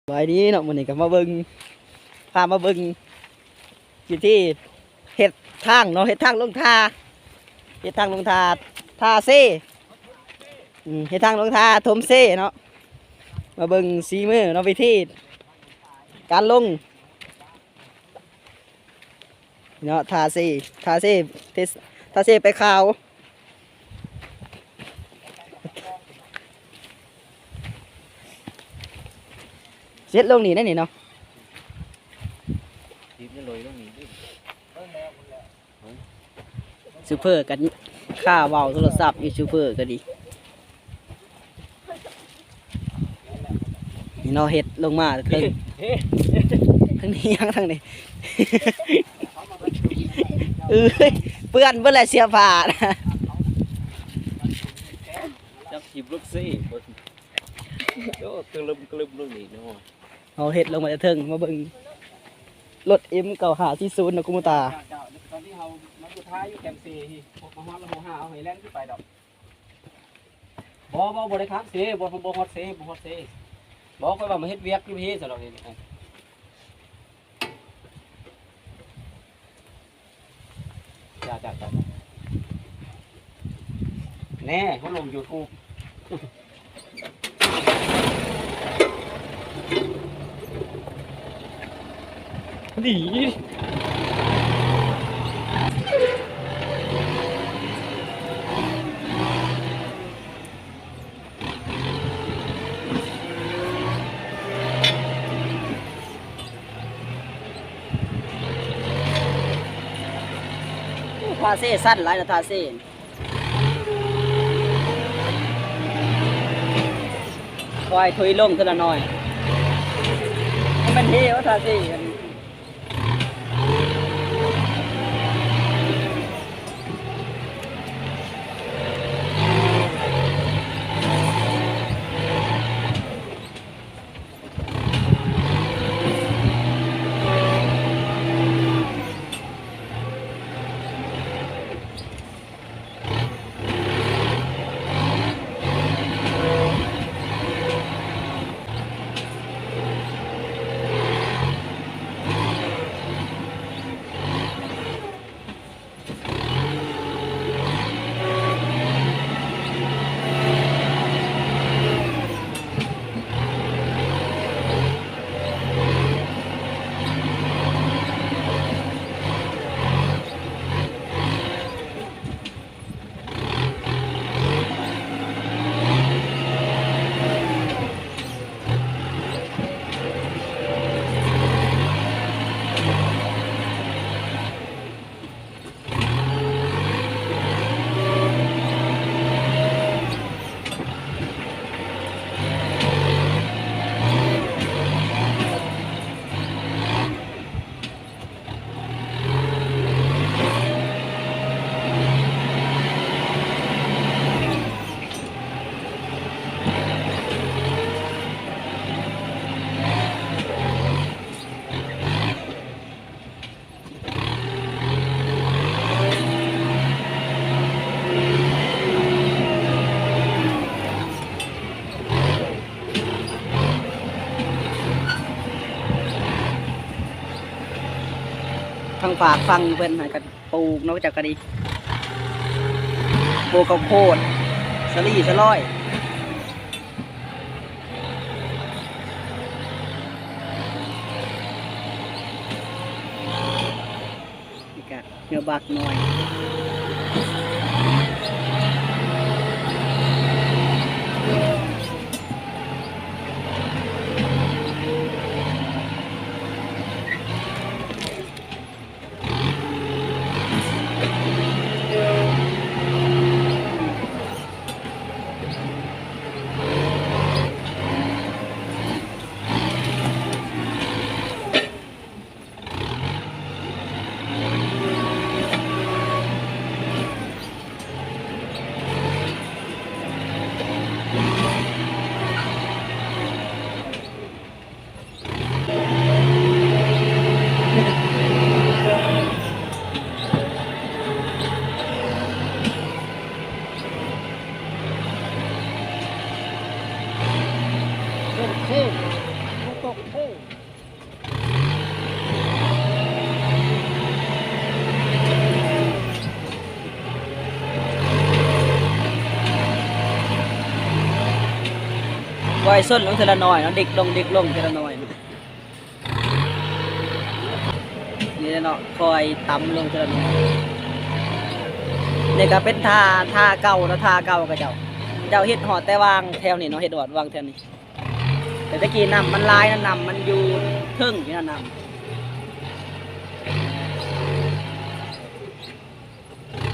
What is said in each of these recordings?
ສະບາຍດີເນາະ ມື້ນີ້ກໍມາເບິ່ງ ພາມາເບິ່ງວິທີເຮັດທາງເນາະ ເຮັດທາງລົງທ່າ ເຮັດທາງລົງທ່າ ທ່າເຊ ອືມ ເຮັດທາງລົງທ່າຖົມເຊເນາະ ມາເບິ່ງສີມືເນາະ ວິທີການລົງ ເນາະ ທ່າເຊ ທ່າເຊ ເທ ທ່າເຊໄປຂາວ ເສັດລົງນີ້ໄດ໋ນີ້ເນາະ ຕີບມັນລົຍລົງນີ້ ຊູເຟີກໍຄາເວົ້າໂທລະສັບຢູ່ ຊູເຟີກໍດີ. ນີ້ເນາະ ເຮັດລົງມາເທິງ ເອີ ເທິງນີ້ຫຍັງທາງນີ້ ເອີຍ ເປື້ອນເບິດແລ້ວເສື້ອຜ້າ ຈັບຖີບລົດເຊ ໂອ້ ກະລຶມກະລຶມລົງນີ້ເນາະ ເຮົາເຮັດລົງມາແຕ່ເທິງ ມາເບິ່ງລົດເອັມເກົ້າຫ້າສີ່ສູນນະ ກຸມຕາ ເຈົ້າ ເຈົ້າ ຕອນທີ່ເຮົາມາຢູ່ທ້າຍຢູ່ແຄມເຊ ມາຮອດລະຫົວຫ້າ ເຮົາໃຫ້ແລ່ນຂຶ້ນໄປດອກ. ບໍ່ ບໍ່ ບໍ່ໄດ້ຂ້າມເຊ ບໍ່ ບໍ່ຮອດເຊ ບໍ່ຮອດເຊ ບໍ່ ຂ້ອຍວ່າມາເຮັດວຽກຢູ່ພີ້ຊັ້ນດອກນີ້ ຈ້າ ຈ້າ ຈ້າ ແນ່ ເຮົາລົງຢູທູບ ດີ ທ່າເຊສັ້ນຫຼາຍນະ ທ່າເຊ ຄ່ອຍຖົຍລົງເທື່ອລະໜ້ອຍ ມັນເທວ່າທ່າເຊ. ທາງຝາກຝັ່ງເພິ່ນຫັ້ນກໍປູກເນາະ ເຈົ້າກໍດີ ປູກເຂົ້າໂພດ ສາລີສາລອຍ. ນີ້ກະເຮືອບັກນ້ອຍ. ເ ປ່ອຍສົ້ນລົງເທື່ອລະໜ້ອຍເນາະ ດິກລົງ ດິກລົງເທື່ອລະໜ້ອຍ. ນີ້ແຫຼະເນາະ ຄ່ອຍຕຳລົງເທື່ອລະໜ້ອຍ. ນີ້ກໍເປັນທ່າ ທ່າເກົ່າເນາະ ທ່າເກົ່າເຂົາເຈົ້າ ເຂົາເຈົ້າເຮັດຮອດແຕ່ວາງແຖວນີ້ເນາະ ເຮັດຮອດວາງແຖວນີ້. ແຕ່ຕະກີ້ນ້ຳມັນຫຼາຍນະ ນ້ຳມັນຢູ່ເທິງນີ້ນະ ນ້ຳ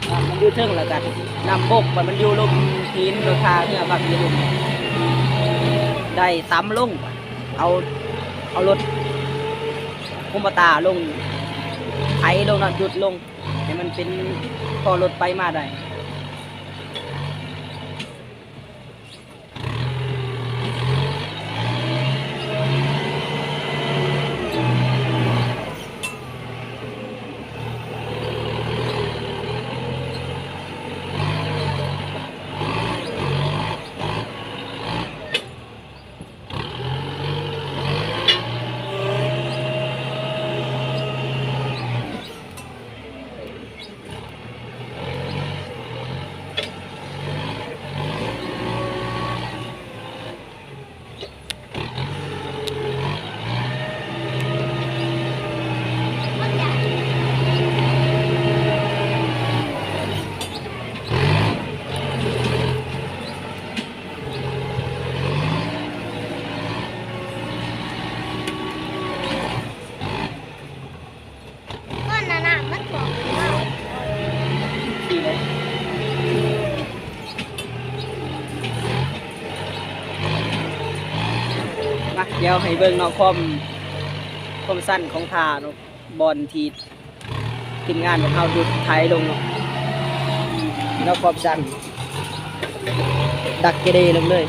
ນ້ຳມັນຢູ່ເທິງ ແລ້ວກະນ້ຳບົກ ບັດມັນຢູ່ລຸ່ມຫີນ ລົດທ່າເຮືອພັກຢູ່ລຸ່ມ ໄດ້ຕຳລົງ ເອົາ ເອົາລົດຄຸມມາຕາລົງ ໄຖລົງເນາະ ດຸດລົງ ໃຫ້ມັນເປັນ ພໍລົດໄປມາໄດ້. ກ້ອນນັ້ນນະ ມັນຖ້ວມ. ມາ ດຽວໃຫ້ເບິ່ງເນາະ ຄວາມ ຄວາມຊັນຂອງທ່າເນາະ ບ່ອນທີ່ທີມງານຂອງເຮົາດຸດໄຖລົງເນາະ ແລ້ວຄວາມຊັນ ດັກເກເດລົງເລີຍ.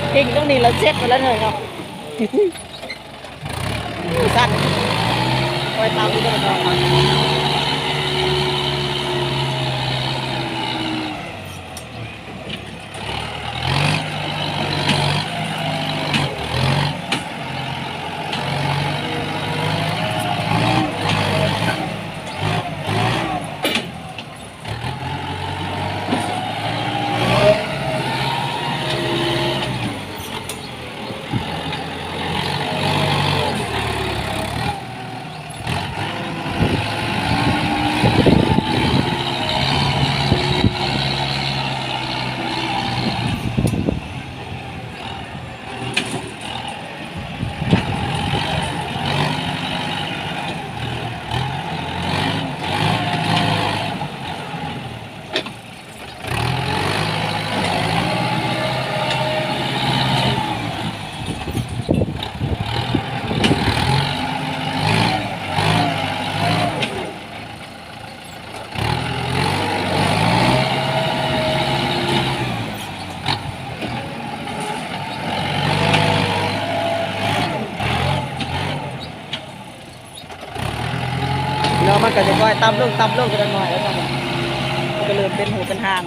ເພງຕົງນີ້ລະເສັດແລ້ວເນາະ ສັ່ນ ຄ່ອຍຕຳອີກເນາະ. ເນາະ ມັນກໍຈະຄ່ອຍຕ່ຳລົງ ຕ່ຳລົງໄປຈັກໜ້ອຍແລ້ວເນາະ ມັນກໍເລີ່ມເປັນຮູເປັນຮ່າງ. ເ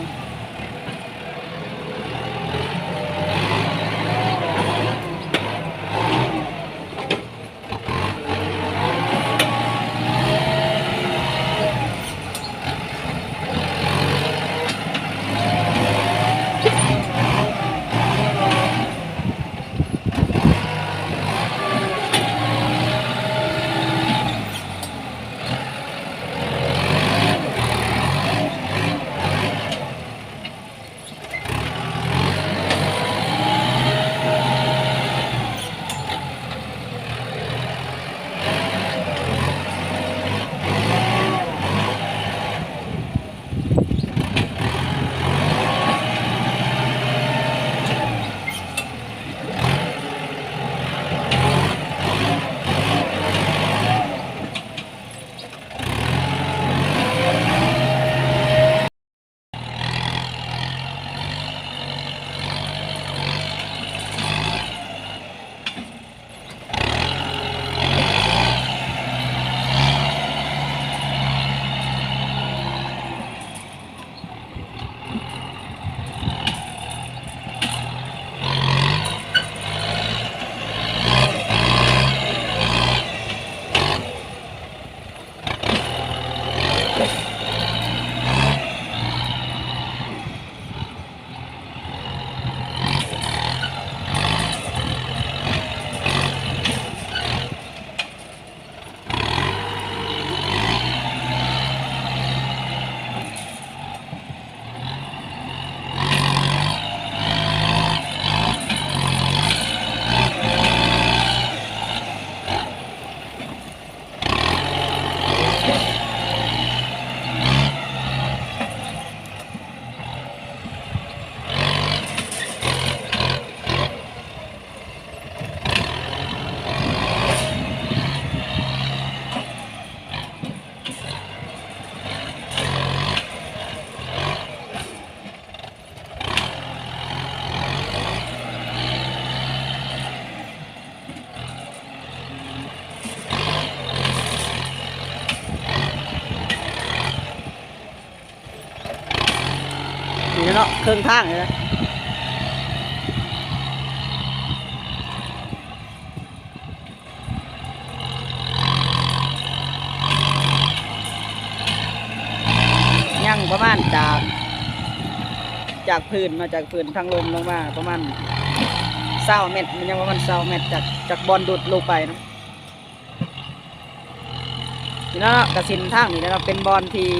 ນີ້ເນາະ ເຄິ່ງທາງນີ້ນະ. ຍັງປະມານຈາກ ຈາກພື້ນເນາະ ຈາກພື້ນທາງລົງລົງມາປະມານຊາວແມັດ ມັນຍັງປະມານຊາວແມັດ ຈາກ ຈາກບ່ອນດຸດລົງໄປເນາະ. ນີ້ເນາະ ກະເສັ້ນທາງນີ້ແຫຼະເນາະ ເປັນບ່ອນທີ່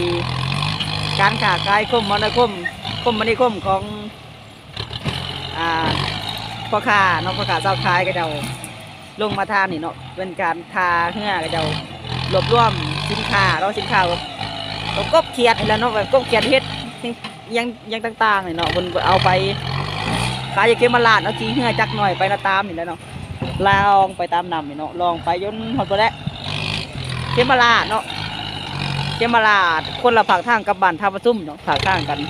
ການຄ້າຂາຍຄົມມະນາຄົມ ຄົມມະນີຄົມຂອງ ອ່າ ພໍ່ຄ້າເນາະ ພໍ່ຄ້າຊາວຂາຍເຂົາເຈົ້າລົງມາທາງນີ້ເນາະ ເປັນການທ່າເຮືອ ເຂົາເຈົ້າລວບລວມສິນຄ້າເນາະ ສິນຄ້າ ກໍກົບຂຽດນີ້ແຫຼະເນາະ ແບບກົບຂຽດເຫັດ ຫຍັງ ຫຍັງຕ່າງໆນີ້ເນາະ ເພິ່ນເອົາໄປຂາຍຢູ່ເຂມະລາດເນາະ ຂີ່ເຮືອຈັກໜ້ອຍໄປນະຕາມນີ້ແຫຼະເນາະ ລ່ອງໄປຕາມນ້ຳນີ້ເນາະ ລ່ອງໄປຈົນຮອດພຸ້ນແຫຼະ ເຂມະລາດເນາະ ເຂມະລາດ ຄົນລະພາກທາງກັບບ້ານທ່າປະຊຸມເນາະ ພາກທາງກັນ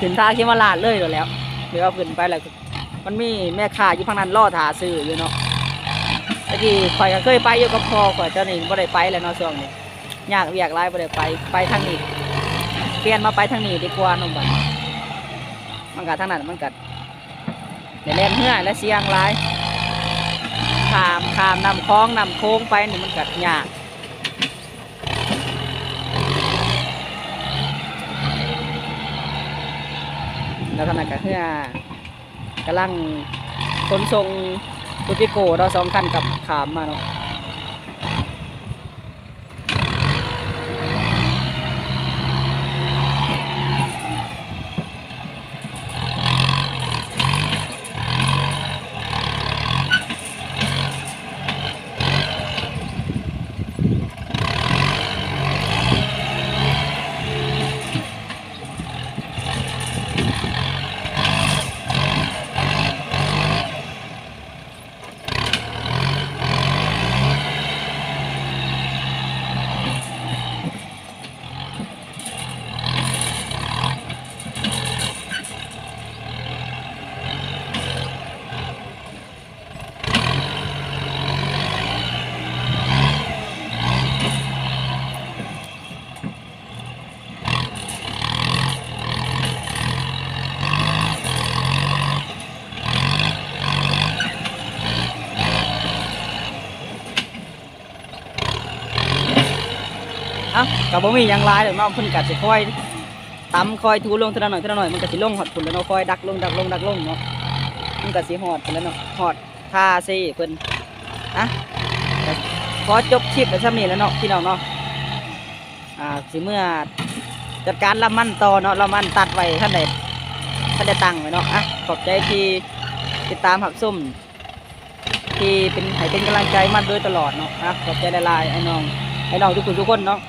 ຂຶ້ນທ່າເຂມະລາດເລີຍໂລດແຫຼ້ວ ແບບວ່າຂຶ້ນໄປແລ້ວ ມັນມີແມ່ຄ້າຢູ່ຝັ່ງນັ້ນລໍຖ້າຊື້ຢູ່ເນາະ ແຕ່ກີ້ຂ້ອຍກໍເຄີຍໄປຢູ່ກັບພໍ່ຂ້ອຍ ແຕ່ນີ້ບໍ່ໄດ້ໄປແລ້ວເນາະ ຊ່ວງນີ້ຍາກວຽກຫຼາຍ ບໍ່ໄດ້ໄປ ໄປທາງນີ້ ປ່ຽນມາໄປທາງນີ້ດີກວ່າເນາະ ບັດມັນກໍທາງນັ້ນມັນກໍ ໄດ້ແລ່ນເຮືອ ແລະ ສ່ຽງຫຼາຍ ຂ້າມ ຂ້າມນ້ຳຂອງ ນ້ຳໂຂງໄປນີ້ມັນກໍຍາກ ແລ້ວທາງນັ້ນກໍເຮືອ ກຳລັງຂົນສົ່ງໂຕປິໂກເນາະ ສອງຄັນກັບຂ້າມມາເນາະ. ເອົ້າ ກໍບໍ່ມີຫຍັງຫຼາຍດອກເນາະ ເພິ່ນກໍຊິຄ່ອຍຕຳຄ່ອຍຖູລົງເທື່ອລະໜ້ອຍເທື່ອລະໜ້ອຍ ມັນກໍຊິລົງຮອດພຸ້ນແຫຼະເນາະ ຄ່ອຍດັກລົງ ດັກລົງ ດັກລົງເນາະ ມັນກໍຊິຮອດພຸ້ນແຫຼະເນາະ ຮອດທ່າເຊເພິ່ນ. ອ່ະ ກໍຂໍຈົບຄລິບໄວ້ສ່ຳນີ້ແຫຼະເນາະ ພີ່ນ້ອງເນາະ. ອ່າ ຊິເມືອຈັດການລຳມັນຕໍ່ເນາະ ລຳມັນຕັດໄວ້ ທັນໄດ້ ທັນໄດ້ຕັ້ງໄວ້ເນາະ. ອ່ະ ຂອບໃຈທີ່ຕິດຕາມຮັບຊົມ ທີ່ເປັນ ໃຫ້ເປັນກຳລັງໃຈມາໂດຍຕະຫຼອດເນາະ. ອ່ະ ຂອບໃຈຫຼາຍໆ ອ້າຍນ້ອງ ອ້າຍນ້ອງທຸກຜູ້ທຸກຄົນເນາະ.